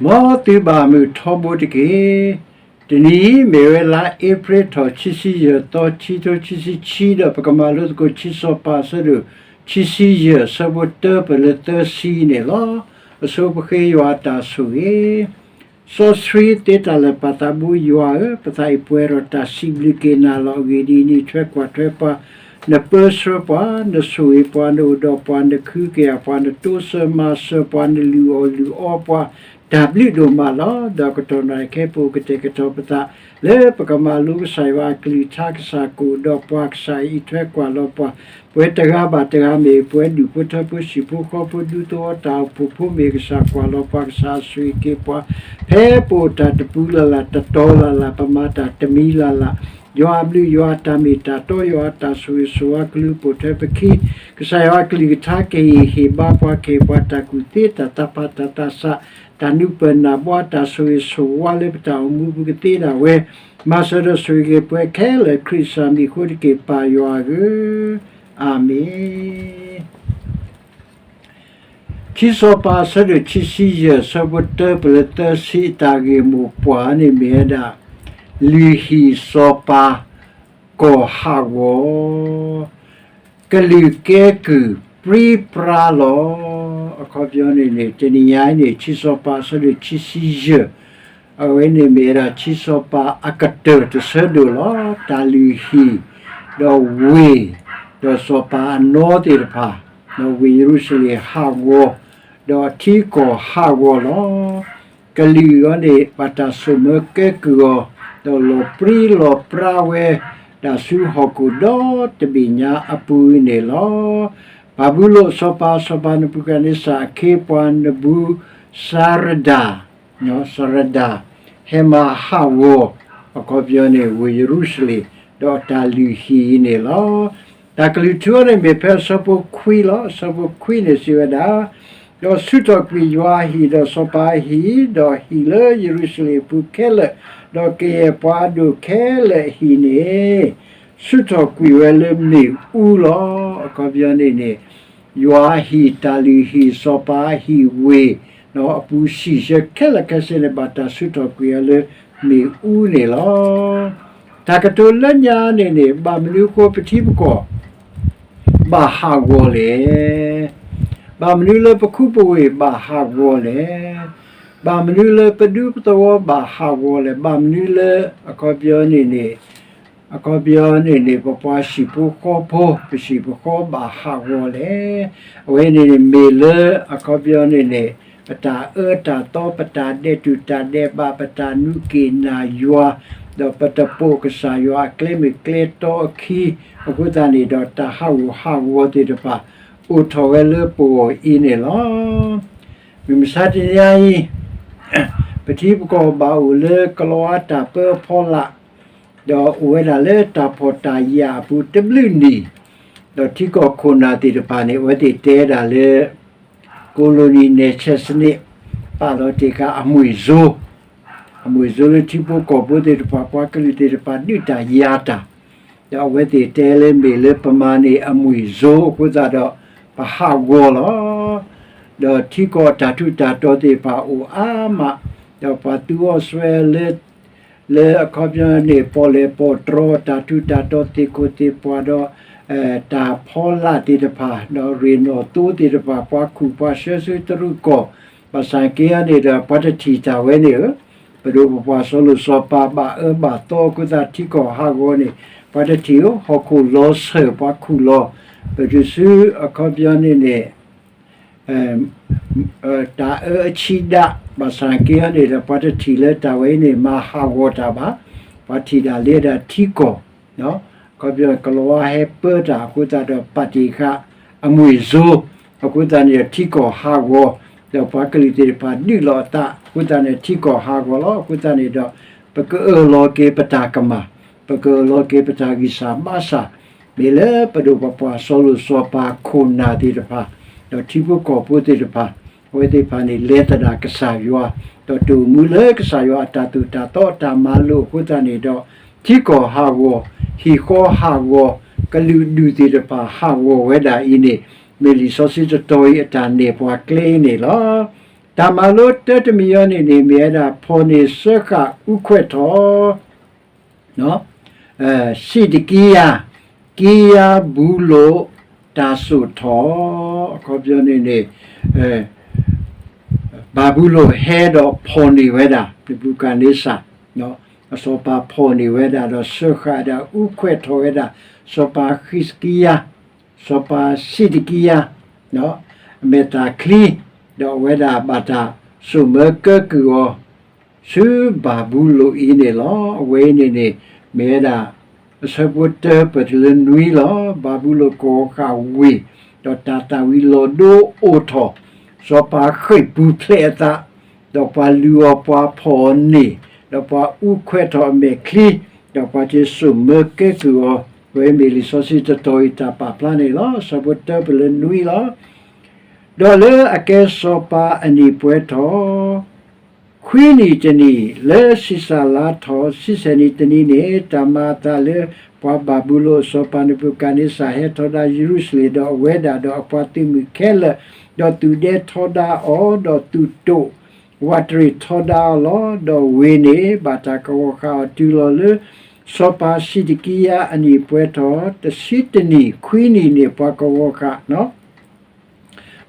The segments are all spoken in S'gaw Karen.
မ်သုဘၣ်မုာ်ထီဘိတက့ၢ်. တနံၤအံၤမ့ၢ်ဝဲလါအ့ဖြ့ၣ်ထီၣ် ခံဆံယဲၢ်သီ ခံထိခံဆံခံ ဒီးပကမၤလိသကိးခံစီၤပၤအဆၢဒိၣ်ခံဆံယဲၢ် အဆၢဖိတၢပၢၢ်လၢသၢဆံန့ၣ်လီၤ. အဆိပဃ့ယွၤအတၢ်ဆိၣ်ဂ့ၤ စီဆှံသ့တၢ်လၢာ် ပၢ်သးဘိယွၤဧၢ, ပသးအံၤပှဲၤဒီးတၢ်စံးဘျုးက့ၤနၤလီၤ. အဂ့ၢ်ဒ်အံၤ, နအံးထွဲကွၢ်ထွဲပှၤ, နပၢဆှၢပှၤ, နဆိၣ်ဂ့ၤပှၤ, နအိၣ်ဒီးပှၤ, နကဟုကယာ်ပှၤ, နတိစၢၤမၤစၢၤပှၤ, နလုၢ်အီၣ်လုၢ်အီပှၤ, တၢ်ဘျုးဒိၣ်မးလီၤ. ဒီးကတီၢ်နၣ်ရံၣ်ခဲအံၤ ပအိၣ်ကတဲာ်ကတီၤပသး လၢပကမၤလိကစၢ်ယွၤအကလုၢ်ကထါ, ကစၢ်ကအိၣ်ဒီးပှၤ, ကစၢ်အံးထွဲကွၢ်လီၤပှၤ, ပဝဲတဂၤဘၣ်တဂၤမ့ၢ် ပဝဲဒူၣ်ဖိထၢဖိ ဟံၣ်ဖိဃီဖိ ဒူသဝီတၢ်အိၣ်ဖှိၣ်ဖိမ့ၢ် ကစၢ်ကွၢ်လီၤပှၤ, ကစၢ်ဆိၣ်ဂ့ၤက့ၤပှၤ, ဖဲပအိၣ်တၢ်တပူၤလၢ်လၢ် တတီၤလၢ်လၢ် ပမၤတၢ်တမံၤလၢ်လၢ်, ယွၤအဘျုး ယွၤအတၢ်မ့ၢ်တၢ်တီ ယွၤအတၢ်ဆိၣ်ဂ့ၤဆိၣ်ဝါ ကလူၤပိာ်ထွဲပခံ, ကစၢ်ယွၤအကလုၢ်ကထါ ကဟ့ၣ်ဟ့ၣ်ဘါပှၤ ကဟ့ၣ်ပှၤတၢ်ကူၣ်သ့ တၢ်သးဖး တၢ်သးစၢ် တၢ်နူၤပၢၢ်နၢ်ဘှါ တၢ်ဆိၣ်ဂ့ၤဆိၣ်ဝါလၢပတၢ်အိၣ်မူပူၤကသ့ဒၣ်ဝဲ, မၤစၢၤဒီးဆိၣ်ဂ့ၤက့ၤပှၤခဲလၢာ် ခရံာ်ကစၢ်မံၤအဃိတက့ၢ် ပၢ်ယွၤဧၢ, အၤမ့ၣ်. ခံစီၤပၤအဆၢဒိၣ်ခံဆံယဲၢ် အဆၢဖိတၢပၢၢ်လၢသၢဆံ အတၢ်ဂ့ၢ်မိၢ်ပှၢ်န့ၣ်မ့ၢ်ဝဲဒၣ် လုၢ်ဟံၣ်စီၤပၤ ကီၢ်ဟးဂီၤ, ကလုာ်ကဲကုၢ်ပြံပြါလီၤ. အခီပညီန့ၣ်န့ၣ် တနံၤညါအံၤန့ၣ် ခံစီၤပၤအဆၢဒိၣ်ခံဆံယဲၢ်, အဝဲန့ၣ်မ့ၢ်ဝဲဒၣ်ခံစီၤပၤအကတၢၢ်တဆၢဒိၣ်လီၤ. တၢ်လုၢ်ဟံၣ် ဒီးဝ့ၢ် ဒီးစီၤပၤအနီသ့ၣ်တဖၣ်, ဒီးဝ့ၢ်ယရူၤၡလ့ၣ်ဟးဂီၤ, ဒီးထံကီၢ်ဟးဂီၤလီၤ. ကလုာ်အံၤန့ၣ် ဘၣ်တၢ်ဆိၣ်မၢကဲကုၢ်အီၤ, ဒီးလီၤပြံလီၤပြါဝဲဒၣ်ဆူဟီၣ်ခိၣ်ဒီတဘ့ၣ်ညါအပူၤန့ၣ်လီၤ. ဘၤဘူလိၣ်အစီၤပၤ, စီၤပၤနဘူၤခၣ်နံစၢ်အခ့အပှၤ နဘူၤစၤရဒၤ, စၤရဒၤ ဟဲမၤဟးဂီၤ အခီပညီန့ၣ် ဝ့ၢ်ယရူၤၡလ့ၣ် ဒီးတၢ်လုၢ်ဟံၣ်အံၤန့ၣ်လီၤ. တၢ်ကလုၢ်ထူအံၤန့ၣ် မ့ၢ်ဖဲအဆၢဖိခွံလီၤ. အဆၢဖိခွံန့ၣ်စံးဝဲဒၣ်, ဒီးဆူၣ်ထီၣ်ကွံာ်ယွၤအဟံၣ် ဒီးစီၤပၤအဟံၣ်, ဒီးဟံၣ်လၢယရူၤၡလ့ၣ်အပူၤခဲလၢာ်, ဒီးကယဲၢ်ပှၤအဒိၣ်ခဲလၢာ်အဟံၣ်န့ၣ် ဆူၣ်ထီၣ်ကွံာ်ဝဲလၢမ့ၣ်အူလီၤ. အခီပညီန့ၣ်န့ၣ် ယွၤအဟံၣ်, တၢ်လုၢ်ဟံၣ်, စီၤပၤအဟံၣ်, ဝ့ၢ် အပူၤစံၣ်ဆၢခဲလၢာ်ခဲဆ့န့ၣ် ဘၣ်တၢ်ဆူၣ်ထီၣ်ကွံာ်အီၤလၢမ့ၣ်အူန့ၣ်လီၤ. တၢ်ကတိၤလၢညါန့ၣ်န့ၣ် ဘၣ်မနုၤအဃိပထံပကီၢ် ဘၣ်ဟးဂီၤလဲၣ်. ဘၣ်မနုၤလၢပခူပဝ့ၢ်ဘၣ်ဟးဂီၤလဲၣ်. ဘၣ်မနုၤလၢပဒူပသဝီဘၣ်ဟးဂီၤလဲၣ်. ဘၣ်မနုၤလၢ အခီပညီန့ၣ်န့ၣ် အခီပညီန့ၣ်န့ၣ် ပပှၤဟံၣ်ဖိဃီဖိ ပဟံၣ်ပဃီဘၣ်ဟးဂီၤလဲၣ်. အဝဲန့ၣ်န့ၣ်မ့ၢ်လၢ အခီပညီန့ၣ်န့ၣ် ပတၢ်အၢတၢ်သီ ပတၢ်ဒဲးတူၢ်တၢ်ဒဲးဘး ပတၢ်နူးက့ၣ်နၢ်ယွၤ ဒီးပတပိာ်ကစၢ်ယွၤအကျဲမ့ၢ်ကျဲတီအခံ အဃိသတးန့ၣ်ဒီး တၢ်ဟးဂူာ်ဟးဂီၤသ့ၣ်တဖၣ် အိၣ်ထီၣ်ဝဲလၢပဂီၢ်အံၤန့ၣ်လီၤ. မုၢ်မဆါတနံၤအံၤ ပထံပကီၢ်ဘၣ်အိၣ်လၢကလီၤဝါတၢ်ပၢအဖီလာ် ဒီးအိၣ်ဝဲဒၣ်လၢတၢ်ဖှီၣ်တၢ်ယာ်အပူၤတဘျုးနံၣ်, ဒီးထံကီၢ်ခိၣ်နၢ်သ့ၣ်တဖၣ်န့ၣ် အဝဲသ့ၣ်တဲဒၣ်လၢ ကိလိနံၣ် နဲၣ်ဆဲးစနံး ပာ်လီၤတ့ၢ်ဃာ်အမှံၣ်စိ အမှံၣ်စိလၢထံဖိကီၢ်ဖိသ့ၣ်တဖၣ် ပှၤကလုာ်သ့ၣ်တဖၣ်ဒုးတၢ်ယၤတၢ်, ဒီးအဝဲသ့ၣ်တဲလၢမ့ၢ်လၢပမၤန့ၢ်အမှံၣ်စိအဃိသတးဒီး ပဟးဂီၤလီၤ. ဒီးထံကီၢ်တၢ်ထူးတၢ်တီၤသ့ၣ်တဖၣ်အိၣ်အါမး, ဒီးပှၤသူအီၤစွဲလၢ လၢအခီပညီန့ၣ် ပီၣ်လဲၣ်ပီၣ်တြီၤ တၢ်ထူးတၢ်တီၤသ့ၣ်ခိၣ်သ့ၣ်ပှၢ်ဒီး တၢ်ဖီလာ်သ့ၣ်တဖၣ် ဒီးရ့ၣ်နီၣ်သိသ့ၣ်တဖၣ် ပှၤခူၣ်ပှၤဆှၢဆူတရူးကီၢ်, ဘၣ်ဆၣ်က့အံၤန့ၣ်ဒီး ပှၤတထံၣ်တၢ်ဝဲန့ၣ်ဧၢ, ပဒိၣ်ပပှၢ်စီၤလိၣ်စီၤပၤဘၣ်အၢဘၣ်သီအဃိသတး ထံကီၢ်ဟးဂီၤန့ၣ် ပှၤတထံၣ်ဧၢ, ဟီၣ်ခိၣ်လီၤဆၢၣ် ပှၤခူၣ်လီၤ, ပတုၤဆူအခီပညီန့ၣ်န့ၣ် တၢ်အၢအဆံးဒၣ် ဘၣ်ဆၣ်က့အံၤန့ၣ်ဒီး ပှၤတထံၣ်လၢတၢ်ဝဲအံၤန့ၣ် မၤဟးဂီၤတၢ်ဘၣ်, ပှၤထံၣ်ဒၣ်လၢဒၣ်ထံကီၢ်, အခီပညီကလီၤဝါဟဲပၢတၢ်အဃိသတးဒီး ပာ်တ့ၢ်ဃာ်အမှံၣ်စိ အဃိသတးန့ၣ်ဒီး ထံကီၢ်ဟးဂီၤ, ဒီးပှၤကလုာ်သ့ၣ်တဖၣ်ဒုးလီၤအသးအဃိသတးန့ၣ် ထံကီၢ်ဟးဂီၤလီၤ. အဃိသတးန့ၣ်ဒီး ပကအၢၣ်လီၤက့ၤပတၢ်ကမၣ်, ပကအၢၣ်လီၤက့ၤပတၢ်ဂံၢ်စၢ်ဘါစၢ်, မ့ၢ်လၢပဒိၣ်ပပှၢ်စီၤလိၣ်စီၤပၤခိၣ်နၢ်သ့ၣ်တဖၣ်, ဒီးထံဖိကီၢ်ဖိသ့ၣ်တဖၣ်, အဝဲသ့ၣ်တဖၣ်န့ၣ် လဲၤသဒၣ်ကစၢ်ယွၤ, ဒီးတအိၣ်မူလၢကစၢ်ယွၤအတၢ်သိၣ်တၢ်သီအတၢ်မၤလိာ်အဃိသတးန့ၣ်ဒီး ထံကီၢ်ဟးဂီၤ, ဟံၣ်ဃီဟးဂီၤ, ကလုာ်ဒူၣ်သ့ၣ်တဖၣ်ဟးဂီၤဝဲဒၣ်အံၤန့ၣ် မ့ၢ်လံာ်စီဆှံတတီၤအံၤအတၢ်နဲၣ်ပှၤကျဲအံၤန့ၣ်လီၤ. တၢ်မၤလိတၢတမံၤအံၤန့ၣ်န့ၣ် မ့ၢ်ဝဲဒၣ် ဖီၣ်န့ၢ်စၢဃာ်အူခွဲးထီၣ် စံးတကံယၤ ကံယၤဘူလိၣ်တၢ်စိာ်ထီၣ်, အခီပညီန့ၣ်န့ၣ် ဘၤဘူလိၣ်ဟဲဒီးဖီၣ်န့ၢ်ဝဲဒၣ် နဘူၤခၣ်န့စၢ်, စီၤပၤဖီၣ်န့ၢ်ဝဲဒၣ်ဒီးစၢဃာ်ဒၣ်အူခွဲးထီၣ်ဝဲဒၣ် စီၤပၤဃံးစကံယၤ စီၤပၤစံးတကံယၤ အမဲာ်တၢ်ချံ, ဒီးအဝဲဒၣ်ဘၣ်တၢ်စိာ်မၢကဲကုၢ်အီၤ ဆူဘၤဘူလိၣ်အံၤန့ၣ်လီၤ. အဝဲအံၤန့ၣ်န့ၣ် မ့ၢ်ဝဲဒၣ် အဆၢဖိတၢပၢၢ်တုၤလၢနွံလီၤ. ဘၤဘူလိၣ်ကဝီၤဃာ်ဝ့ၢ်, ဒီးတၢ်သၣ်ဝံၤလီၤဒိအိၣ်ထီၣ်, စီၤပၤဃ့ၢ်ပူၤဖျဲးအသး, ဒီးပှၤလုၢ်အီၤပှၤဖီၣ်အီၤန့ၣ်, ဒီးပှၤအူခွဲးထီၣ်အမဲာ်ချံ, ဒီးပှၤတ့စိာ်မၢကဲကုၢ်အီၤ, အဝဲမ့ၢ်လံာ်စီဆှံတတီၤအံၤတၢ်ပာ်ဖျါန့ၣ်လီၤ. အဆၢဖိတၢပၢၢ်လၢနွံလီၤ. ဒီးလၢအကဲစီၤပၤအနံၣ်ပှဲၤထီၣ် ခွံနံၣ်တနံၣ်, လၢဆံးစၢ်လါထီၣ်ဆံဆဲၣ်နံၣ်တနံၤန့ၣ်, တၢ်မၤအသးလၢ ပှၤဘၤဘူလိၣ်အစီၤပၤနဘူၤခၣ်န့စၢ်ဟဲထီဒါယရူၤၡလ့ၣ်, ဒီးအဝဲဒၣ်ဒီးအပှၤသုးမုၢ်ခဲလၢာ်, ဒီးသူၣ်ဒဲထီဒါအီၤ, ဒီးသူၣ်တိာ်ဝးတရံးထီဒါအီၤလီၤ. ဒီးဝ့ၢ်န့ၣ် ဘၣ်တၢ်ကဝီၤဃာ်အီၤတုၤလီၤလၢ စီၤပၤစံးတကံယၤအနံၣ်ပှဲၤထီၣ် တဆံတနံၣ်, ခွံနံၣ်န့ၣ် ပှၤကဝီၤဃာ်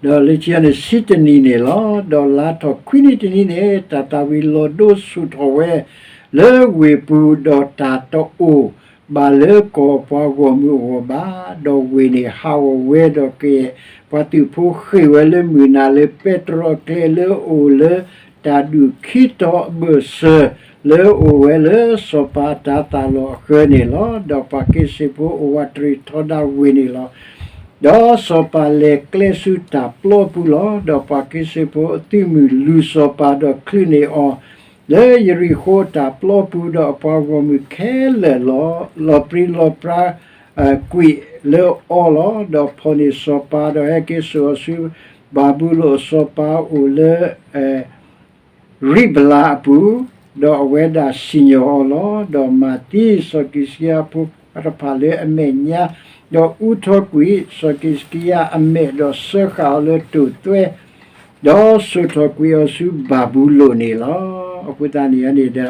ဒီးလၢခံန့ၣ် ဆံတနံၣ်န့ၣ်လီၤ. ဒီးလါထီၣ်ခွံနံၣ်တနံၤန့ၣ် တၢ်သၣ်ဝံၤလီၤဒိဆူၣ်ထီၣ်ဝဲ လၢဝ့ၢ်ပူၤ, ဒီးတၢ်တအိၣ်ဘၣ်လၢကီၢ်ပှၤဂီၢ်မုၢ်အဂီၢ်ဘၣ်. ဒီးဝ့ၢ်န့ၣ်ဟးဂီၤဝဲ, ဒီးကယဲၢ်ပှၤသုးဖိဃ့ၢ်ဝဲလၢမုၢ်နၤလၢပဲတြီအကျဲလၢအအိၣ်လၢ တၢ်ဒူၣ်ခံတီၤအဘၢၣ်စၢၤ လၢအအိၣ်ဝဲလၢစီၤပၤတၤသၣ်လီၢ်အဃၢၤန့ၣ်လီၤ. ဒီးပှၤက့ၤစ့းဖိအဝးတရံးထီဒါဝ့ၢ်န့ၣ်လီၤ. ဒီးစီၤပၤလဲၤကျဲဆူတၢ်ပျီပူၤလီၤ. ဒီးပှၤက့ၤစ့းဖိအသုးမုၢ်လူၤစီၤပၤဒီးချုးန့ၢ်အီၤ လၢယရံၤဃိအတၢ်ပျီပူၤ, ဒီးအပှၤဂီၢ်မုၢ်ခဲလၢာ်လီၤ, လီၤပြံလီၤပြါ ကွံာ်လၢအီၤလီၤ. ဒီးဖီၣ်န့ၢ်စီၤပၤ, ဒီးဟဲက့ၤစိာ်အီၤဆူ ဘၤဘူလိၣ်အစီၤပၤအိၣ်လၢ ရံးဘလါအပူၤ, ဒီးအဝဲဒၣ်စံၣ်ညီၣ်အီၤလီၤ. ဒီးမၤသံစီၤကံးစကံယၤဖိခွါတဖၣ်လၢအမဲာ်ညါ, ဒီးအူထီၣ်ကွံာ်စီၤကံးစကံယၤအမဲာ်, ဒီးစၢဃာ်အီၤလၢတိာ်သွဲ, ဒီးစိာ်ထီၣ်ကွံာ်အီၤဆူဘၤဘူလိၣ်န့ၣ်လီၤ. အဃိသတးန့ၣ်န့ၣ်ဒီး ထံ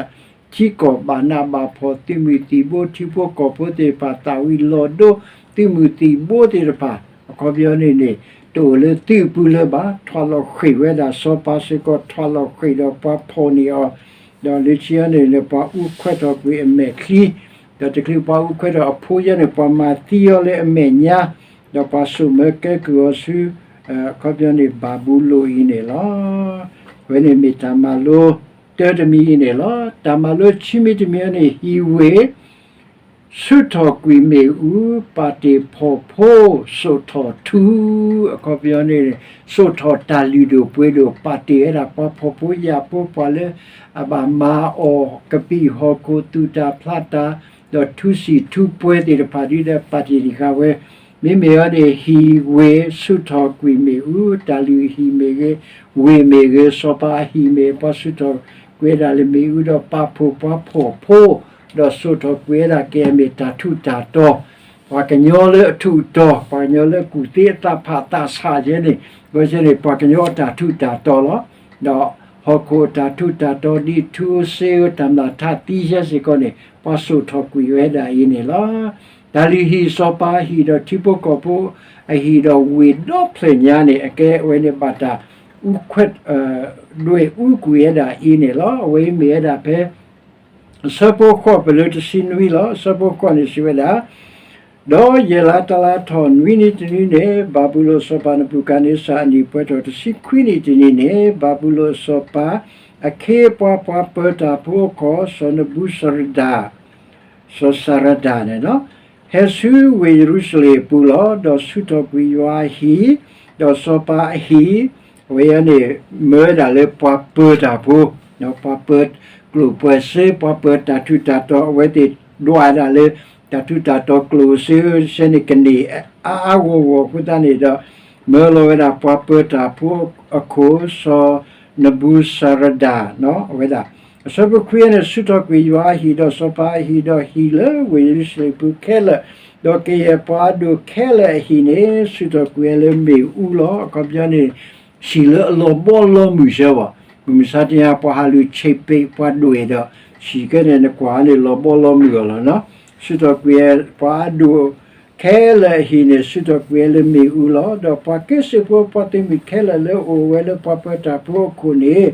ကီၢ်ဘၣ်နးဘၣ်ဖှီၣ်, သုးမုၢ်သံၣ်ဘိ, ထံဖိကီၢ်ဖိသ့ၣ်တဖၣ်သၣ်ဝံၤလီၤဒိ, သုးမုၢ်သံၣ်ဘိသ့ၣ်တဖၣ် အခီပညီန့ၣ်န့ၣ် တအိၣ်လၢသုးအပူၤလၢၤဘၣ်, ထွးလီၤဃ့ၢ်ဝဲဒၣ်, စီၤပၤစ့ၢ်ကီးထွးလီၤဃ့ၢ်ဒီးပှၤဖီၣ်န့ၢ်အီၤ, ဒီးလၢခံန့ၣ်န့ၣ် ပှၤအူခွဲးထီၣ်ကွံာ်အမဲာ်ချံ, ဒီးတချုးပှၤအူခွဲးထီၣ်အဖိယဲန့ၣ် ပှၤမၤသံအီၤလၢအမဲာ်ညါ, ဒီးပှၤစိာ်မၢကဲကုၢ်အီၤဆူ အခီပညီန့ၣ် ဘၤဘူလိၣ်အံၤန့ၣ်လီၤ. အဝဲန့ၣ်မ့ၢ်တၢ်မၤလိတၢတမံၤအံၤန့ၣ်လီၤ. တၢ်မၤလိခံမံၤတမံၤအံၤန့ၣ် ဟံၣ်ဝ့ၢ် ဆူၣ်ထီၣ်ကွံာ်မ့ၣ်အူ, ပာ်တ့ၢ်ဖှီၣ်ဖိ, စိာ်ထီၣ်ထူ, အခီပညီန့ၣ် စိာ်ထီၣ်တၢ်လုၢ်ဒိၣ်ပှ့ၤဒိၣ်, ပာ်တ့ၢ်ဝဲဒၣ်ပှၤဖှီၣ်ဖိယာ်ဖိ, ပှၤလၢအဘၣ်မၤအီၣ်ကပံာ်ဟီၣ်ခိၣ်, သူၣ်တၢ်ဖျးတၢ်, ဒီးထူစံၣ်ထူပှဲၤသ့ၣ်တဖၣ်ဒ်ဒီး ပာ်တ့ၢ်တံၢ်ဃာ်ဝဲ, မ့မ့ၢ်အီၤန့ၣ် ဟံၣ်ဝ့ၢ်ဆူၣ်ထီၣ်ကွံာ်မ့ၣ်အူ, တၢ်လုၢ်ဟံၣ်မ့ၢ်ဂ့ၤ, ဝ့ၢ်မ့ၢ်ဂ့ၤ, စီၤပၤအဟံၣ်မ့ၢ်ဂ့ၤ, ပှၤဆူၣ်ထီၣ်ကွံာ်ဝဲဒၣ်လၢမ့ၣ်အူ, ဒီးပာ်ဖှိၣ်ပှၤဖှီၣ်ဖိ, ဒီးစိာ်ထီၣ်ကွံာ်ဝဲဒၣ်ကဲမ့ၢ်တၢ်ထူးတၢ်တီၤ, ပှၤကညီလၢအထူးအတီၤ, ပှၤကညီလၢကူၣ်သ့အသးဖးသးဆးယဲန့ၣ်, ဘၣ်ဆၣ်န့ၣ် ပှၤကညီအတၢ်ထူးတၢ်တီၤလီၤ. ဒီးဟီၣ်ခိၣ်အတၢ်ထူးတၢ်တီၤ ဒ်ထူစ့တၢ်မျၢ်ထးသံယဲစ့ၢ်ကီးန့ၣ် ပှၤစိာ်ထီၣ်ကွံာ်ဝဲဒၣ်အံၤန့ၣ်လီၤ. တၢ်လုၢ်ဟံၣ်စီၤပၤအဟံၣ်ဒီးထံဖိကီၢ်ဖိအဟံၣ်ဒီးဝ့ၢ်ဒီဖျၢၣ်ညါန့ၣ် အကဲဝဲန့ၣ်ဘၣ်တၢ်အူခွဲး ဒွဲၣ်အူကွံာ်ဝဲဒၣ်အံၤန့ၣ်လီၤ. အဝဲအံၤမ့ၢ်ဝဲဒၣ်ဖဲ အဆၢဖိဃိးပၢၢ်လၢတဆံနွံလီၤ. အဆၢဖိဃိးန့ၣ်စံးဝဲဒၣ်, ဒီးယဲၢ်လါတလါထီၣ်နွံနံၤတနွံန့ၣ် ဘၤဘူလိၣ်အစီၤပၤနဘူၤခၣ်န့စၢ်အနံၣ်ပှဲၤထီၣ်တဆံခွံနံၣ်တနံၤန့ၣ် ဘၤဘူလိၣ်အစီၤပၤ အခ့အပှၤ ပှၤပၢၤတၢ်ဖိအခိၣ် စီၤနဘူၤစရဒၤ စီၤစၤရဒၤန့ၣ်လီၤ. ဟဲဆူဝ့ၢ်ယရူၤၡလ့ၣ်အပူၤလီၤ. ဒီးဆူၣ်ထီၣ်ကွံာ်ယွၤအဟံၣ်, ဒီးစီၤပၤအဟံၣ်, အဝဲန့ၣ် မၢဝဲဒၣ်လၢပှၤပၢၤတၢ်ဖိ, ပှၤပၢၤကျိၣ်ပှၤစ့, ပှၤပၢၤတၢ်ထူးတၢ်တီၤ, အဝဲသ့ၣ်ဒွးဝဲဒၣ်လၢ တၢ်ထူးတၢ်တီၤကျိၣ်စ့ ဆဲန့ၣ်ကန့ၢ်အါအါဂီၢ်ဂီၢ်အဃိသတးန့ၣ်ဒီး မၢလီၤဝဲဒၣ်ပှၤပၢၤတၢ်ဖိအခိၣ် စီၤနဘူၤစၤရဒၤ အဝဲဒၣ်. အဆၢဖိခွံန့ၣ် ဆူၣ်ထီၣ်ကွံာ်ယွၤအဟံၣ် ဒီးစီၤပၤအဟံၣ် ဒီးဟံၣ်လၢဝ့ၢ်ယရူၤၡလ့ၣ်ပူၤခဲလၢာ်, ဒီးကယဲၢ်ပှၤအဒိၣ်ခဲလၢာ်အဟံၣ်န့ၣ် ဆူၣ်ထီၣ်ကွံာ်ဝဲလၢမ့ၣ်အူလီၤ. အခီပညီန့ၣ် ဆံးလၢအလီၤဘီလီၤမုၢ်ဆၢဘၣ်. မုၢ်မဆါတနံၤအံၤ ပှၤဟးလူၤဆံးပ့းပှၤဒွဲၣ်ဒီး ဆံးကဲန့ၣ် နကွၢ်န့ၣ် လီၤဘီလီၤမုၢ်အီၤလီၤနီၤ. စုတီၤကွံာ်ပှၤအဒိၣ်ခဲလၢာ်အဟံၣ်န့ၣ် စုတီၤကွံာ်ဝဲလၢမ့ၣ်အူလီၤ. ဒီးပှၤက့စ့ၣ်ဖိပှၤသုးမုၢ်ခဲလၢာ်လၢအိၣ်ဝဲလၢပှၤပၢတၢ်ဖိအခိၣ်န့ၣ်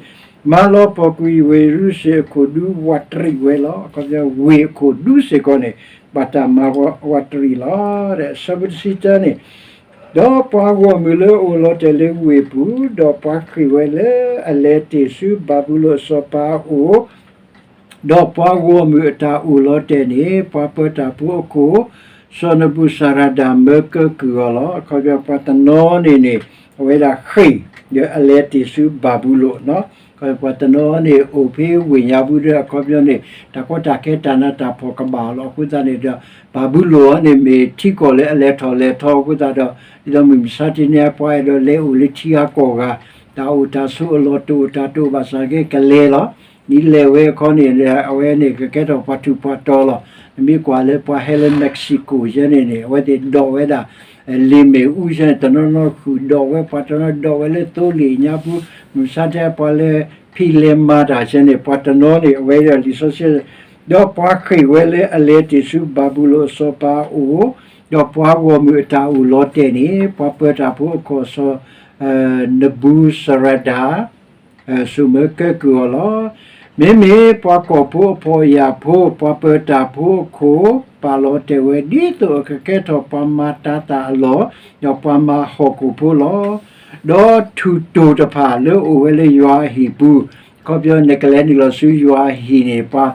မၤလီၤပှီၢ်ကွံာ်ဝ့ၢ်ရူစ့ၣ်အခိၣ်ဒူဝးတရံးဝဲလီၤ. အခီပညီ ဝ့ၢ်အခိၣ်ဒူစ့ၢ်ကီးန့ၣ် ဘၣ်တၢ်မၤဝးတရံးလီၤ. အဆၢဖိတဆံတၢန့ၣ် ဒီးပှၤဂီၢ်မုၢ်လၢအိၣ်လီၤတဲာ်လၢဝ့ၢ်ပူၤ, ဒီးပှၤဃ့ၢ်ဝဲလၢအလဲၤတ့ၢ်ဆူဘၤဘူလိၣ်အစီၤပၤအအိၣ်, ဒီးပှၤဂီၢ်မုၢ်အတၢ်အိၣ်လီၤတဲာ်န့ၣ် ပှၤပၢတၢ်ဖိအခိၣ် စီၤနဘူစၤရၤဒၤမၢကၢကုၢ်အီၤလီၤ. အခီပညီ ပှၤတနီၤန့ၣ်န့ၣ် အဝဲဒၣ်ဃ့ၢ် ဒီးအလဲၤတ့ၢ်ဆူဘၤဘူလိၣ်နီၤ. ပှၤတနီၤန့ၣ် အိၣ်ဖဲဝ့ၢ်ညါပူၤဒီး အခီပညီန့ၣ် တၢ်ကီတၢ်ခဲတၢ်နးတၢ်ဖှီၣ်ကဘၣ်အီၤလီၤ. အဃိသတးန့ၣ်ဒီး ဘၤဘူလိၣ်အံၤန့ၣ် မ့ၢ်ထံကီၢ်လၢအလဲၤထီၣ်လဲၤထီအဃိသတးဒီး ဒ်သိးမုၢ်မဆါတနံၤအံၤ ပှၤအဲၣ်ဒိးလဲၤအိၣ်လၢထံဂၤကီၢ်ဂၤ တၢ်အိၣ်တၢ်ဆိးအလီၢ်တအိၣ်တၢ်တအိၣ်ဘၣ်ဆၣ်က့ ကလဲၤလီၤ. ဒ်လဲၤဝဲအခီန့ၣ် အဝဲန့ၣ် ကကဲထီၣ်ပှၤထူးပှၤတီၤလီၤ. နမ့ၢ်ကွၢ်လၢပှၤဟဲလၢ Mexico ယဲန့ၣ်န့ၣ် အဝဲသ့ၣ်ဒိးဝဲဒၣ် လ့ၣ်မ့ၣ်အူယဲန့ၣ် တနီၤနီၤဃုာ်ဒိးဝဲ ပှၤတနီၤဒိးဝဲလၢသိလ့ၣ်ညါပူၤ, မုၢ်မဆါတနံၤအံၤ ပှၤလၢဖံးလဲၤမၤတၢ်ယဲန့ၣ် ပှၤတနီၤန့ၣ် အဝဲဒၣ်လံာ်စီဆှံ ဒီးပှၤဃ့ၢ်ဝဲလၢအလဲၤတ့ၢ်ဆူဘၤဘူလိၣ်အစီၤပၤအအိၣ်, ဒီးပှၤဂီၢ်မုၢ်အတၢ်အိၣ်လီၤတဲာ်န့ၣ် ပှၤပၢတၢ်ဖိအခိၣ်စီၤ နဘူစရဒၤ စိာ်မၢကဲကုၢ်အီၤလီၤ. မ့မ့ၢ်ပှၤကီၢ်ဖိအဖှီၣ်အယာ်ဖိ ပှၤပၢတၢ်ဖိအခိၣ် ပာ်လီၤတဲာ်ဝဲ ဒ်သိးအကကဲထီၣ်ပှၤမၤတၤသၣ်အလီၢ်, ဒီးပှၤမၤဟီၣ်ခိၣ်ဖိလီၤ. ဒီးထူၣ်တိၢ်တဖၣ်လၢအိၣ်ဝဲလၢယွၤအဟံၣ်ပူၤ, အခီပညီနကလဲၤနုာ်လီၤဆူယွၤအဟံၣ်န့ၣ် ပှၤ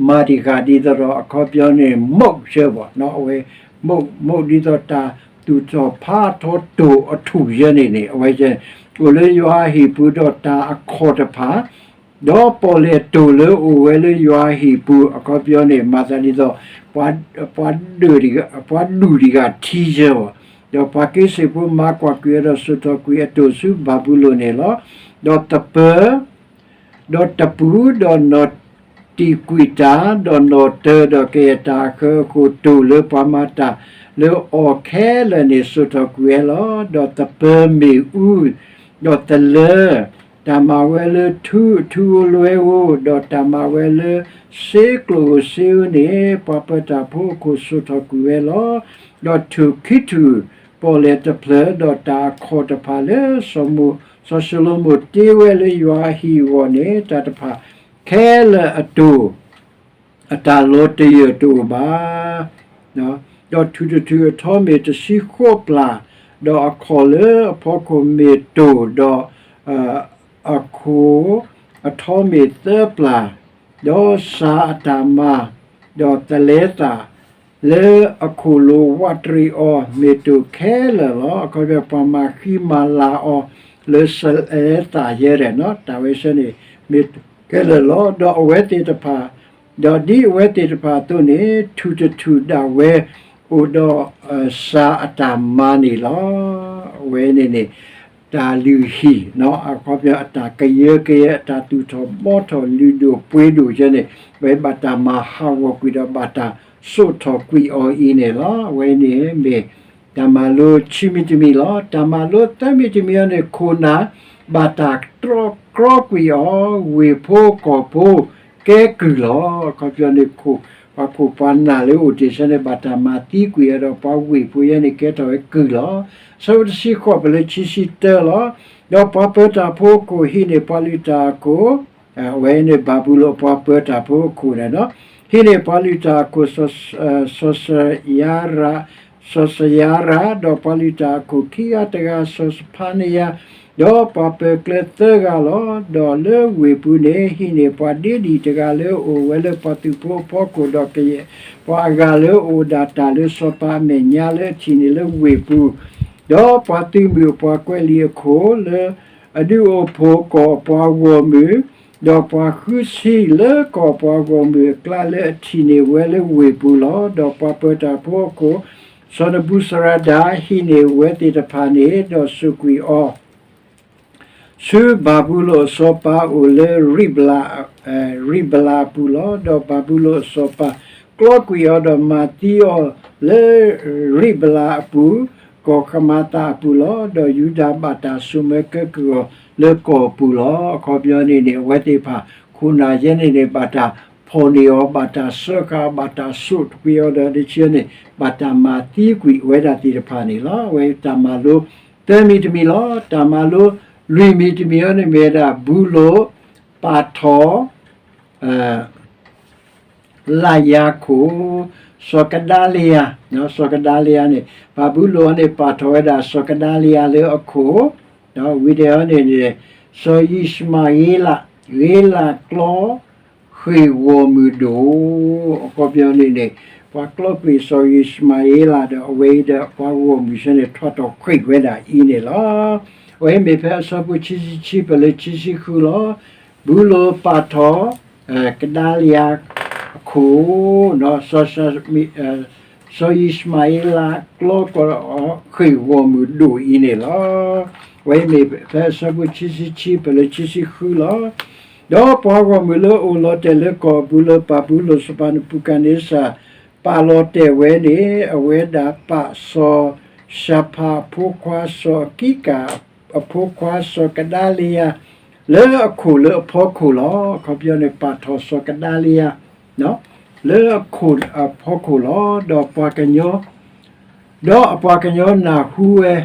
မၤတံၢ်ဃာ်ဒ်သိးဒီး အခီပညီန့ၣ် မုၢ်ဆၢဘၣ်, အဝဲ မုၢ် မုၢ်ဒ်သိးတၢ်သူၣ်ထီၣ်ဖးထီတိၢ်အထူၣ်ယဲန့ၣ်န့ၣ် အဝဲ အိၣ်လၢယွၤအဟံၣ်ပူၤဒီးတၢ်အခီၣ်တဖၣ်, ဒီးပီၣ်လဲၣ်တိၢ်လၢအိၣ်ဝဲလၢယွၤအဟံၣ်ပူၤ အခီပညီန့ၣ် မၤသးဒ်သိး ပှၤ ပှၤဒူၣ်တဂၤထံယဲဘၣ်, ဒီးပှၤက့စ့ၣ်ဖိမၤကွၢ်ကွံာ်အီၤဒီးစိာ်ထီၣ်ကွံာ်အတိၢ်ဆူဘၤဘူလိၣ်န့ၣ်လီၤ. ဒီးသပၢၤ ဒီးတပူၤ ဒီးနီၣ်တံာ်ကွံာ်တၢ် ဒီးနီၣ်တၢၤ ဒီးကယဲၢ်တၢ်အဃၢအဃိၣ် တိၢ်လၢပှၤမၤတၢ်လၢအီၤခဲလၢာ်န့ၣ် စိာ်ထီၣ်ကွံာ်ဝဲလီၤ. ဒီးသပၢၤမ့ၣ်အူ ဒီးသလၢ တၢ်မၤဝဲလၢထူအထူအလွဲဧိၤ ဒီးတၢ်မၤဝဲလၢစ့ကျိၣ်ဧိၤစ့ဧိၤန့ၣ် ပှၤပၢတၢ်ဖိအခိၣ်စိာ်ထီၣ်ကွံာ်ဝဲလီၤ. ဒီးထူၣ်ခံထူၣ် ပီၣ်လဲၣ်တဖျၢၣ် ဒီးတၢ်အခီၣ်တဖၣ်လၢ စီၤၡလိၤမိၣ်တ့ဝဲလၢယွၤအဟံၣ်အဂီၢ်န့ၣ် တၢ်တဖၣ်ခဲလၢာ်အတိၢ် အတၢ်လီၤတယၢၢ်တအိၣ်ဘၣ်. ဒီးထူၣ်တထူၣ်အထီမ့ၢ်တဆံဃိးပျၢ်, ဒီးအခီၣ်လၢအဖီခိၣ်မ့ၢ်တိၢ်, ဒီး အခိၣ်အထီမ့ၢ်သၢပျၢ်, ဒီးစၤအတၢ်မၤ, ဒီးသလဲသၣ် လၢအခိၣ်လိၤဝးတရံးအီၤ မ့ၢ်တိၢ်ခဲလၢာ်လီၤ. အခီပညီ ပှၤမၤဃံမၤလၤအီၤ လၢစလဲသၣ်ယဲဒၣ်နီၤ တၢ်ဝဲဆၢန့ၣ် မ့ၢ်တိၢ်ခဲလၢာ်လီၤ. ဒီးအဝဲသ့ၣ်တဖၣ် ဒီးဒ်အဝဲသ့ၣ်တဖၣ်အသိးန့ၣ် ထူၣ်တထူၣ်ဒၣ်ဝဲ အိၣ်ဒီး စၤအတၢ်မၤန့ၣ်လီၤ. အဝဲန့ၣ်န့ၣ် တၢ်လုၢ်ဟံၣ် အခီပညီ အတၢ်ကယၢကယဲ အတၢ်သူၣ်ထီၣ်ဘှီထီၣ်လုၢ်ဒိၣ်ပှ့ၤဒိၣ်ယဲန့ၣ် အဝဲဘၣ်တၢ်မၤဟးဂီၤကွံာ်ဒီးဘၣ်တၢ်စိာ်ထီၣ်ကွံာ်အီၤအံၤန့ၣ်လီၤ. အဝဲန့ၣ်မ့ၢ် တၢ်မၤလိခံမံၤတမံၤလီၤ. တၢ်မၤလိသၢမံၤတမံၤအံၤန့ၣ် ခိၣ်နၢ် ဘၣ်တၢ်တြီကြီကွံာ်အီၤ ဝ့ၢ်ဖိကီၢ်ဖိ ကဲကုၢ်လီၤ. အခီပညီန့ၣ် ပှၤခိၣ်ပှၤနၢ်လၢအိၣ်တ့ၢ်ဆၢန့ၣ် ဘၣ်တၢ်မၤသံကွံာ်အီၤဒီး ပှၤဝ့ၢ်ဖိယဲန့ၣ် ကဲထီၣ်ဝဲကုၢ်လီၤ. ဆၢဖိတဆံဃိး ပလၢခံဆံတၢလီၤ. ဒီးပှၤပၢတၢ်ဖိအခိၣ်ဟံးန့ၢ်ပှၤလုၢ်တၢ်အခိၣ် အဝဲန့ၣ် ဘၤဘူလိၣ်ပှၤပၢတၢ်ဖိအခိၣ်န့ၣ်လီၤ. ဟံးန့ၢ်ပှၤလုၢ်တၢ်အခိၣ် စီၤစယၤရး, စီၤစယၤရး, ဒီးပှၤလုၢ်တၢ်အခိၣ်ခံဂၤတဂၤ စီၤစဖၤနယၤ, ဒီးပှၤပၢၤကျဲသၢဂၤလီၤ. ဒီးလၢဝ့ၢ်ပူၤန့ၣ် ဟံးန့ၢ်ပှၤဒ့ဒံၣ်တဂၤလၢအအိၣ်ဝဲလၢပှၤသုးဖိအဖီခိၣ် ဒီးကယဲၢ်ပှၤအဂၤလၢအအိၣ်ဒၣ်တၢ်လၢစီၤပၤအမဲာ်ညါလၢအထံၣ်န့ၢ်လၢဝ့ၢ်ပူၤ, ဒီးပှၤသုးမုၢ်အပှၤကွဲးလံာ်အခိၣ်လၢ အဒုးအိၣ်ဖှိၣ်ကီၢ်ပှၤဂီၢ်မုၢ်, ဒီးပှၤဃုဆံလၢကီၢ်ပှၤဂီၢ်မုၢ်အကျါလၢအထံၣ်န့ၢ်ဝဲလၢဝ့ၢ်ပူၤလီၤ. ဒီးပှၤပၢတၢ်ဖိအခိၣ် စီၤနဘူစရၤဒၤ ဟံးန့ၢ်ဝဲသ့ၣ်တဖၣ်န့ၣ် ဒီးစိာ်ကွံာ်အီၤ ဆူဘၤဘူလိၣ်အစီၤပၤအအိၣ်လၢ ရံၣ်ဘလးအပူၤလီၤ. ဒီးဘၤဘူလိၣ်အစီၤပၤကျီကွံာ်အီၤ ဒီးမၤသံအီၤလၢရံၣ်ဘလးအပူၤ, ကီၢ်ဃမၤသးအပူၤလီၤ. ဒီးယူဒၤဘၣ်တၢ်ဆိၣ်မၢကဲကုၢ်အီၤလၢကီၢ်ပူၤလီၤ. အခီပညီန့ၣ်န့ၣ် အဝဲသ့ၣ်တဖၣ် ခိၣ်နၢ်ယဲန့ၣ်န့ၣ် ဘၣ်တၢ်ဖီၣ်န့ၢ်အီၤ ဘၣ်တၢ်စၢဃာ် ဘၣ်တၢ်ဆိၣ်တကွံာ်အီၤဒီး လၢခံန့ၣ် ဘၣ်တၢ်မၤသံကွံာ်ဝဲဒၣ်သ့ၣ်တဖၣ်န့ၣ်လီၤ. အဝဲတၢ်မၤလိသၢမံၤတမံၤလီၤ. တၢ်မၤလိလွံၢ်မံၤတမံၤအံၤန့ၣ် မ့ၢ်ဝဲဒၣ် ဘူလိၣ်ပာ်ထီၣ် လၢယၤခိၣ်, စီၤကဒၤလယၤ, စီၤကဒၤလယၤန့ၣ် ဘၤဘူလိၣ်အံၤန့ၣ် ပာ်ထီၣ်ဝဲဒၣ် စီၤကဒၤလယၤလၢအခိၣ်, ဒီးဝံၤဒီးန့ၣ်န့ၣ် စီၤယံၡမၤဧ့လး ဂ့ၤလးကျီ ဃ့ၢ်ဂီၢ်မုၢ်ဒိၣ်, အခီပညီန့ၣ်န့ၣ် ပှၤကျီကွံာ်စီၤယံၡမၤဧ့လးဒီး အဝဲအံၤဒီးပှၤဂီၢ်မုၢ်ဆၢန့ၣ် ထီၣ်ထီၣ်ဃ့ၢ်ဝဲဒၣ်အံၤန့ၣ်လီၤ. အဝဲမ့ၢ်ဖဲအဆၢဖိခံဆံခံပၢၢ်လၢခံဆံဃုလီၤ. ဘူလိၣ်ပာ်ထီၣ် ကဒၤလယၤအခိၣ်, စီၤယံၡမၤဧ့လးကျီဃ့ၢ်ဂီၢ်မုၢ်ဒိၣ်အံၤန့ၣ်လီၤ. အဝဲမ့ၢ်ဖဲအဆၢဖိခံဆံခံပၢၢ်လၢခံဆံဃုလီၤ. ဒီးပှၤဂီၢ်မုၢ်လၢအအိၣ်လီၤတဲာ်လၢကီၢ်ဘူလိၣ် ဘၤဘူလိၣ်စီၤပၤနဘူၤခၣ်နံစၢ် ပာ်လီၤတဲာ်ဝဲန့ၣ် အဝဲဒၣ်ပာ်စီၤၡဖၣ်အဖိခွါ စီၤအကံကၤအဖိခွါ စီၤကဒၤလယၤ လၢအခိၣ်လၢအဖီခိၣ်လီၤ. အခီပညီန့ၣ် ပာ်ထီၣ်စီၤကဒၤလယၤ လၢအခိၣ်အဖီခိၣ်လီၤ. ဒီးပှၤကညီ ဒီးအပှၤကညီနၢ်ဟူဝဲ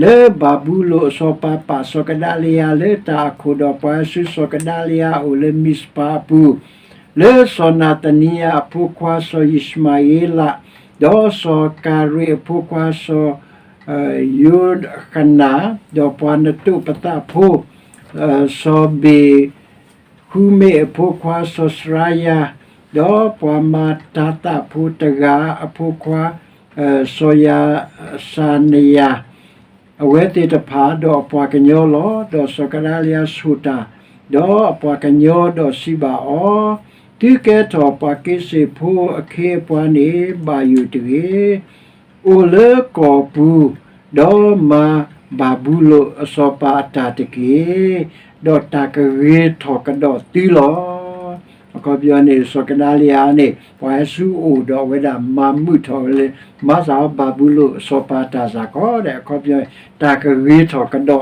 လၢဘၤဘူလိၣ်အစီၤပၤပာ်စီၤကဒၤလယၤလၢတၢ်အခိၣ်, ဒီးပှၤဟဲဆူစီၤကဒၤလယၤအအိၣ်လၢမံးစပၤအပူၤ, လၢစီၤနၤသနံယၤအဖိခွါစီၤယံၡမၤဧ့လး, ဒီးစီၤကၤရ့းအဖိခွါစီၤ ယိၤဃနၤ, ဒီးပှၤနတိၣ်ပသးဖိ စီၤဘ့ၣ် ဟူမ့ၣ်အဖိခွါစီၤစရၤယၤ, ဒီးပှၤမၤတၤသၣ်ဖိတဂၤအဖိခွါ စီၤယၤစၤနယၤ, အဝဲသ့ၣ်တဖၣ်ဒီးအပှၤကညီလီၤ. ဒီးစီၤကဒၤလယၤဆိၣ်တၢ် ဒီးအပှၤကညီဒီးစံးဘၣ်အီၤ, သုကဲထီၣ်ပှၤက့စ့ၣ်ဖိအခ့အပှၤန့ၣ် ဘၣ်ယိၣ်တဂ့ၤ. အိၣ်လၢကီၢ်ပူၤ, ဒီးမၤဘၤဘူလိၣ်အစီၤပၤအတၢ်တက့ၢ်. ဒီးတၢ်ကဂ့ၤထီၣ်ကဒီးသုလီၤ. အခီပညီန့ၣ် စီၤကဒၤလယၤန့ၣ် ပှၤဟဲဆူအအိၣ်ဒီးအဝဲဒၣ်မၤမုာ်ထီၣ်ဝဲလၢ မၤသးအီၤဘၤဘူလိၣ်အစီၤပၤအတၢ်စၢ်ကီးဒီး အခီပညီ တၢ်ကဂ့ၤထီၣ်ကဒီး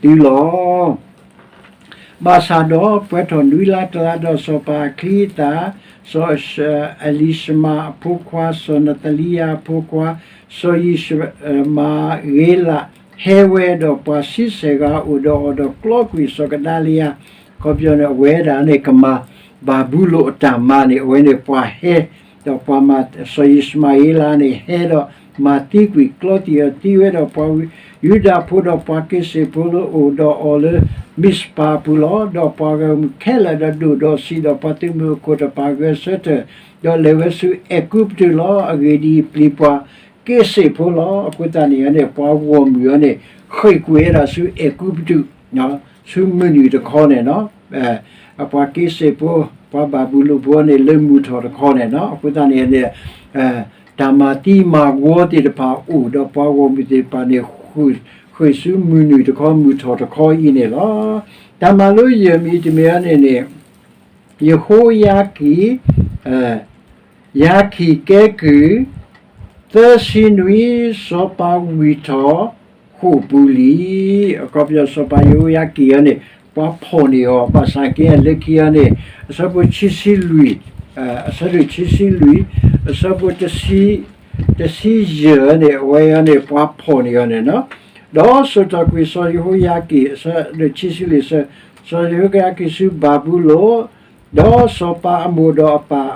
ဒီးသုလီၤ. ဘၣ်ဆၣ်ဒီးပှဲၤထီၣ်နွံလါတလါဒီးစီၤပၤအချံအသၣ်, စီၤအလံၤၡမၤအဖိခွါ, စီၤနၤသလံယၤအဖိခွါ, စီၤယံၡမၤဧ့လး ဟဲဝဲဒီးပှၤဆံဆဲၣ်ဂၤအိၣ်ဒီးအီၤ ဒီးကျီကွံာ်စီၤကဒၤလယၤ, အခီပညီန့ၣ် အဝဲဒၣ်န့ၣ် ကမၤဘၤဘူလိၣ်အတၢ်မၤန့ၣ် အဝဲန့ၣ်ပှၤဟဲ ဒီးပှၤမၤ စီၤယံၡမၤဧ့လးန့ၣ် ဟဲဒီးမၤသံကွံာ် ကျီသံၣ်အီၤသံဝဲဒီးပှၤယူဒၤဖိဒီးပှၤက့စ့ၣ်ဖိလၢအိၣ်ဒီးအီၤလၢမံးစပၤအပူၤလီၤ. ဒီးပှၤဂီၢ်မုၢ်ခဲလၢာ်ဒီးဒိၣ်ဒီးဆံးဒီးပှၤသုးမုၢ်အခိၣ်တဖၣ် ဂဲၤဆၢထၢၣ် ဒီးလဲၤဝဲဆူအဲၤကူပတူးလီၤ. အဂ့ၢ်ဒ်အံၤ, ပျံၤပှၤက့စ့ၣ်ဖိလီၤ. အဃိသတးန့ၣ်န့ၣ် ပှၤဂီၢ်မုၢ်အံၤန့ၣ် ဃ့ၢ်ကွံာ်ဝဲဒၣ်ဆူအဲၤကူပတူး ဆူမုၢ်နုာ်တခီန့ၣ်လီၤ. အပှၤက့စ့ၣ်ဖိ ပှၤဘၤဘူလိၣ်ဖိန့ၣ် လၢမုၢ်ထီၣ်တခီန့ၣ်လီၤ. အဃိသတးန့ၣ်န့ၣ် တၢ်မၤသံမၤဝီသ့ၣ်တဖၣ်အိၣ်ဒီးပှၤဂီၢ်မုၢ်သ့ၣ်တဖၣ်န့ၣ် ဃ့ၢ်ဆူမုၢ်နုာ်တခီ မုၢ်ထီၣ်တခီအံၤန့ၣ်လီၤ. တၢ်မၤလိယဲၢ်မံၤတမံၤအံၤန့ၣ်န့ၣ် ယဟိယၤကံၣ် ယၤခံၣ်ကဲကုၢ် သၢဆံနွံ စီၤပၤဝံၢ်ထီၣ်ဃိာ်ပူၤလံ. အခီပညီစီၤပၤယဟိယၤကံၣ်အံၤန့ၣ် ပှၤဖီၣ်န့ၢ်အီၤ ဘၣ်ဆၣ်က့လၢခံအံၤန့ၣ် အဆၢဖိခံဆံလွံၢ်, အဆၢဒိၣ်ခံဆံလွံၢ်, အဆၢဖိတဆံယဲၢ်န့ၣ် အဝဲအံၤန့ၣ် ပှၤဖီၣ်န့ၢ်အီၤန့ၣ်လီၤ. ဒီးဆိၣ်ထီၣ်ကွံာ်စီၤယဟိယၤကံၣ် အဆၢဒိၣ်ခံဆံလွံၢ် စီၤယဟိယၤကံၣ်ဆူဘၤဘူလိၣ် ဒီးစီၤပၤအမိၢ်ဒီးအပၢ်,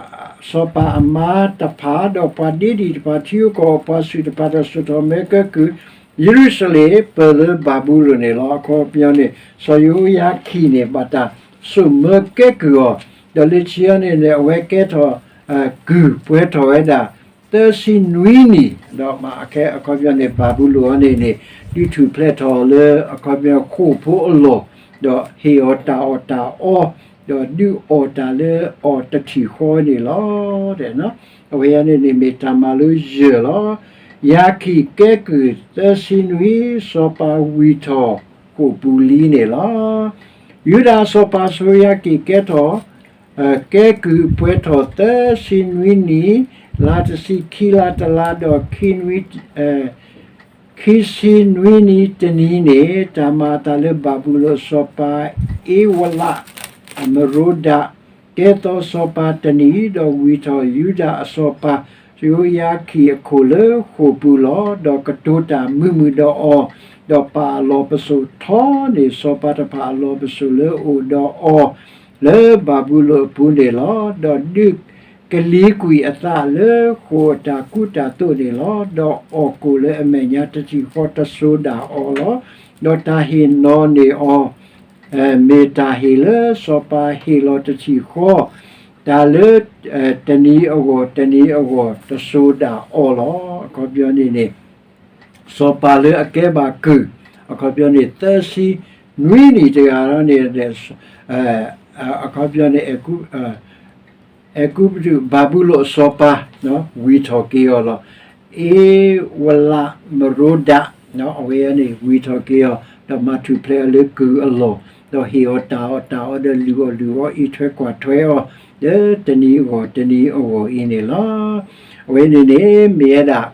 စီၤပၤအမါတဖၣ်, ဒီးပှၤဒ့ဒံၣ်တဖၣ်, ထံဂုၤကီၢ်ဂၤပှၤဆူၣ်တဖၣ်, ဒီးဆိၣ်ထီၣ်မၢကဲကုၢ် ယရူၤၡလ့ၣ် ပၢၢ်လၢဘၤဘူလိၣ်န့ၣ်လီၤ. အခီပညီန့ၣ် စီၤယဟိယၤကံၣ်န့ၣ် ဘၣ်တၢ်ဆိၣ်မၢကဲကုၢ်အီၤ, ဒီးလၢခံအံၤန့ၣ်န့ၣ် အဝဲကဲထီၣ် ကုၢ်ပှဲၤထီၣ်ဝဲဒၣ် သၢဆံနွံနံၣ်, ဒီးမ့ၢ်အခီပညီန့ၣ် ဘၤဘူလိၣ်အံၤန့ၣ်န့ၣ် ဒုးထူၣ်ဖျဲးထီၣ်လၢအခီပညီဃိာ်ဖိအလီၢ်, ဒီးဟ့ၣ်အီၤတၢ်အီၣ်တၢ်အီ, ဒီးဒုးအီၣ်တၢ်လၢအီၤတထံၣ်ဃီန့ၣ်လီၤ. အဝဲအံၤန့ၣ်န့ၣ်မ့ၢ်တၢ်မၤလိယဲၢ်လီၤ. ယၤခံၣ်ကဲကုၢ်သၢဆံနွံ စီၤပၤဝံၢ်ထီၣ်ဃိာ်ပူၤလံန့ၣ်လီၤ. ယူဒၤစီၤပၤယဟိယၤကံၣ်ကဲထီၣ် ကဲကုၢ်ပှဲၤထီၣ်သၢဆံနွံနံၣ်, လါတဆံခံလါတလါဒီးခံနွံ, အ ခံဆံနွံနံၤတနံၤန့ၣ် တၢ်မၤအသးလၢဘၤဘူလိၣ်အစီၤပၤ အ့ဝလး အမရိဒး ကဲသီစီၤပၤတနံၤ ဒီးဝံၢ်ထီၣ်ယူဒၤအစီၤပၤ ယဟိယၤခံအခိၣ်လၢဃိာ်ပူၤလီၤ. ဒီးကတိၤတၢ်မုာ်မုာ်ဒီးအီၤ, ဒီးပာ်အလီၢ်ပစိာ်ထီန့ၢ် စီၤပၤတဖၣ်အလီၢ်ပစိာ်လၢအိၣ်ဒီးအီၤ လၢဘၤဘူလိၣ်အပူၤန့ၣ်လီၤ. ဒီးဒုးကလံၤကွံာ်အသးလၢဃိာ်အတၢ်ကူတၢ်သိးန့ၣ်လီၤ. ဒီးအီၣ်ကိၣ်လၢအမဲာ်ညါတထံၣ်ဃီတစိၤဒၣ်အီၤလီၤ. ဒီးတၢ်ဟ့ၣ်နီၤန့ၢ်အီၤ မ့ၢ်တၢ်ဟ့ၣ်လၢစီၤပၤဟ့ၣ်လီၤတထံၣ်ဃီ, တၢ်လၢ တနံၤအဂီၢ် တနံၤအဂီၢ် တစိၤဒၣ်အီၤလီၤ. အခီပညီန့ၣ်န့ၣ် စီၤပၤလၢအကဲဘၣ်ကုၢ် အခီပညီန့ၣ် သၢဆံနွံနံၣ်တဂၤန့ၣ် အခီပညီန့ၣ် အဲၤကူပတူး ဘၤဘူလိၣ်အစီၤပၤ ဝံၢ်ထီၣ်က့ၤအီၤလီၤ. အ့ဝလးမရိဒး အဝဲန့ၣ် ဝံၢ်ထီၣ်က့ၤအီၤ ဒီးမၤထူၣ်ဖျဲးအီၤလၢကုၢ်အလီၢ်, ဒီးဟ့ၣ်အီၤတၢ်အီၣ်တၢ်အီဒီးလုၢ်အီၣ်လုၢ်အီ အံးထွဲကွၢ်ထွဲအီၤ လၢတနံၤအဂီၢ်တနံၤအဂီၢ်အံၤန့ၣ်လီၤ. အဝဲန့ၣ်န့ၣ် မ့ၢ်ဝဲဒၣ်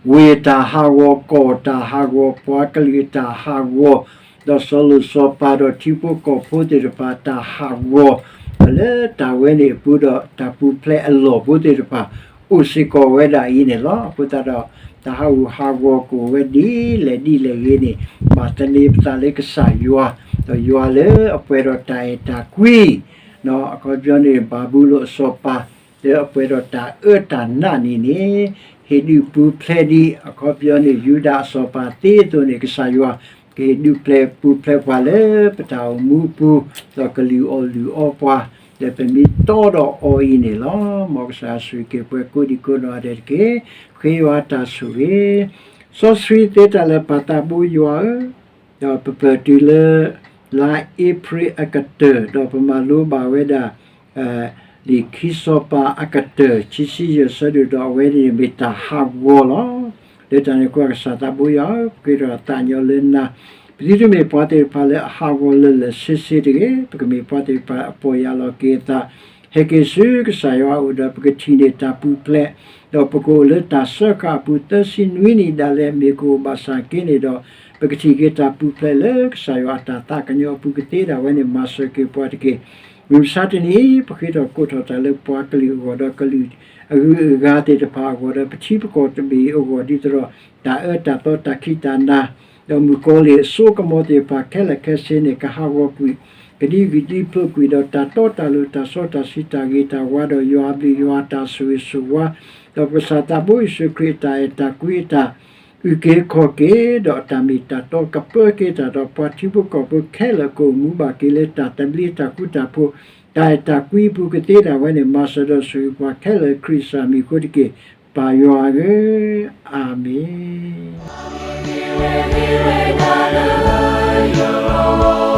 ဝ့ၢ်တၢ်ဟးဂီၤ, ကီၢ်တၢ်ဟးဂီၤ, ပှၤကလုာ်တၢ်ဟးဂီၤ, ဒီးစီၤလိၣ်စီၤပၤဒီးထံဖိကီၢ်ဖိသ့ၣ်တဖၣ်တၢ်ဟးဂီၤ, ဒီးလၢတၢ်ဝဲန့ၣ်အပူၤဒီးတၢ်ပူၤဖျဲးအလီၢ်ဖိသ့ၣ်တဖၣ် အိၣ်စ့ၢ်ကီးဝဲဒၣ်အံၤန့ၣ်လီၤ. အဃိသတးဒီး တၢ်ဟးဂူာ်ဟးဂီၤကအိၣ်ဝဲဒ်လဲၣ်ဒ်လဲၣ်ဂ့ၤန့ၣ် ဘၣ်သန့ၤပသးလၢကစၢ်ယွၤ, ဒီးယွၤလၢအပှဲၤဒီးတၢ်အဲၣ်တၢ်ကွံ အခီပညီန့ၣ် ဘၤဘူလိၣ်အစီၤပၤ လၢအပှဲၤဒီးတၢ်အၢတၢ်နးန့ၣ်န့ၣ် ဟ့ၣ်ဒုးပူၤဖျဲးဒံး အခီပညီန့ၣ် ယူဒၤအစီၤပၤသ့အသိးန့ၣ် ကစၢ်ယွၤ ကဟ့ၣ်ဒုးပူၤဖျဲးပှၤလၢပတၢ်အိၣ်မူအပူၤ ဒီးကလုၢ်အီၣ်လုၢ်အီပှၤ ဒီးပမ့ၢ်တီဒီးအီၤအံၤန့ၣ်လီၤ. မ်ကစၢ်ဆိၣ်ဂ့ၤက့ၤပှၤကိးဒံကိးနီၢ်ဂၤဒဲးတက့ၢ်. ဃ့ယွၤတၢ်ဆိၣ်ဂ့ၤ စီဆှံသ့တၢ်လၢာ်ပၢ်သးဘိယွၤဧၢ, ဒီးပပၢၢ်တုၤလၢ လါအ့ဖြ့ၣ်အကတၢၢ် ဒီးပမၤလိဘၣ်ဝဲဒၣ် လံာ်ခံစီၤပၤအကတၢၢ် ခံဆံယဲၢ်ဆၢဒိၣ် ဒီးအဝဲန့ၣ်မ့ၢ်တၢ်ဟးဂီၤလီၤ. လၢတၢ်န့ၣ်အဃိ ကစၢ်သးဘိယွၤဧၢ, ပဃ့ဒီးသးညီလၢနၤ, ပသုတမ့ၢ်ပှၤသ့ၣ်တဖၣ်လၢအဟးဂီၤလၢာ်လၢာ်ဆ့ဆ့တဂ့ၤ, ပကမ့ၢ်ပှၤသ့ၣ်တဖၣ်အပီၢ်ယၢ်လီၤက့ၤအသး ဟဲက့ၤဆူကစၢ်ယွၤအအိၣ်ဒီးပကထံၣ်န့ၢ်တၢ်ပူၤဖျဲး, ဒီးပကအိၣ်လၢတၢ်စၢဃာ်အပူၤ သၢဆံနွံနံၣ်ဒၣ်လဲာ် မ့ၢ်ကအိၣ်ဘၣ်ဆၣ်က့န့ၣ်ဒီး ပကထံၣ်က့ၤတၢ်ပူၤဖျဲးလၢကစၢ်ယွၤအတၢ်သးကညီၤအပူၤကသ့ဒၣ်ဝဲန့ၣ် မၤစၢၤက့ၤပှၤတက့ၢ်. မုၢ်မဆါတနံၤအံၤ ပဃ့ထီၣ်ကိးထီၣ်တၢ်လၢပှၤကလုာ်အဂီၢ်ဒီးကလုာ်အဂုၤအဂၤသ့ၣ်တဖၣ်အဂီၢ်ဒီး ပထံပကီၢ်တဘ့ၣ်အဂီၢ် ဒ်သိးဒီး တၢ်အၢတၢ်သီတၢ်ခံးတၢ်နၤ ဒီးမုၣ်ကီၤလံၢ်အစိကမီၤသ့ၣ်တဖၣ်ခဲလၢာ်ခဲဆ့န့ၣ် ကဟးဂီၤကွံာ် ကဒံကွံာ်ဒံဖျိးကွံာ်ဒီးတၢ်တီတၢ်လိၤတၢ်စီတၢ်ဆှံတၢ်ဂ့ၤတၢ်ဝါဒီးယွၤအဘျုးယွၤအတၢ်ဆိၣ်ဂ့ၤဆိၣ်ဝါ ဒီးပကစၢ်သးဘိယ့ၣ်ၡူးခရံာ်အတၢ်အဲၣ်တၢ်ကွံအတၢ် အုၣ်က့ၤခီၣ်က့ၤ ဒီးအတၢ်မ့ၢ်တၢ်တီကပၢက့ၤတၢ်ဒီးပှၤထံဖိကီၢ်ဖိခဲလၢာ်ကအိၣ်မူဘၣ်က့ၤလၢတၢ်သဘျ့တၢ်ဃူတၢ်ဖိး တၢ်အဲၣ်တၢ်ကွံအပူၤကသ့ဒၣ်ဝဲန့ၣ် မၤစၢၤဒီးဆိၣ်ဂ့ၤပှၤခဲလၢာ်ခရံာ်ကစၢ်မံၤအဃိတက့ၢ်. ပၢ်ယွၤဧၢ, အၤမ့ၣ်.